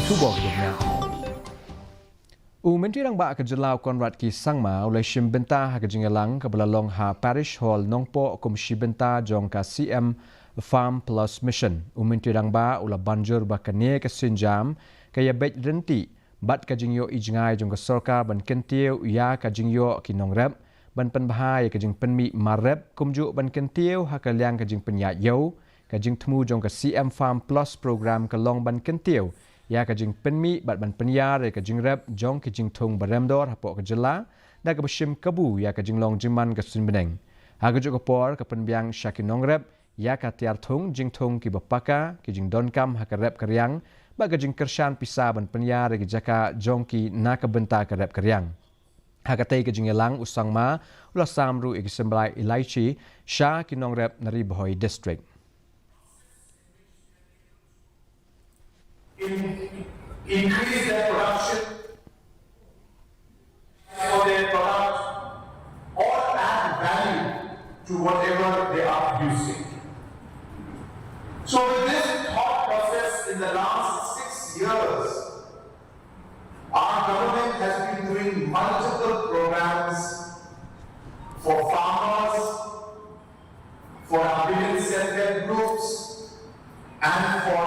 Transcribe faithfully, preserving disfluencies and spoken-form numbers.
Khubor ka dunia. U Myntri Rangbah ka Jylla u Conrad K Sangma u la shim bynta ha ka jingïalang kaba la long ha Parish Hall Nongpoh kum shi bynta jong ka C M Farm Plus Mission. U Myntri Rangbah u la ban jur ba kane ka sienjam ka ïabeit ryntih bad ka jingïohi jngai jong ka sorkar ban kyntiew ïa ka jingïoh ki nongrep, ban pynbha ïa ka jingpynmih mar rep, kumjuh ban kyntiew ha ka liang ka jingpynïaid ïew. Ka jingthmu jong ka C M Farm Plus Program ka long ban kyntiew ïa ka jingpynmih bad ban pynïar ïa ka jingrep jong ki jingthung ba rem dor hapoh ka jylla, da kaba shim kabu ïa ka jinglong jingman ka suiñ bneng. Ha kajuh ka por, ka pynbiang sha ki nongrep ïa ka tiar thung, jingthung kiba paka, ki jingdonkam ha ka rep ka riang, bad ka jingkyrshan pisa ban pynïar ïa ki jaka jong ki na ka bynta ka rep ka riang. Ha katei ka jingïalang, u Sangma u la sam ruh ïa ki symbai ilaichi sha ki nongrep na Ri Bhoi District. In-, increase their production for their product or add value to whatever they are producing. So with this thought process, in the last six years, our government has been doing multiple programs for farmers, for our women self-help groups, and for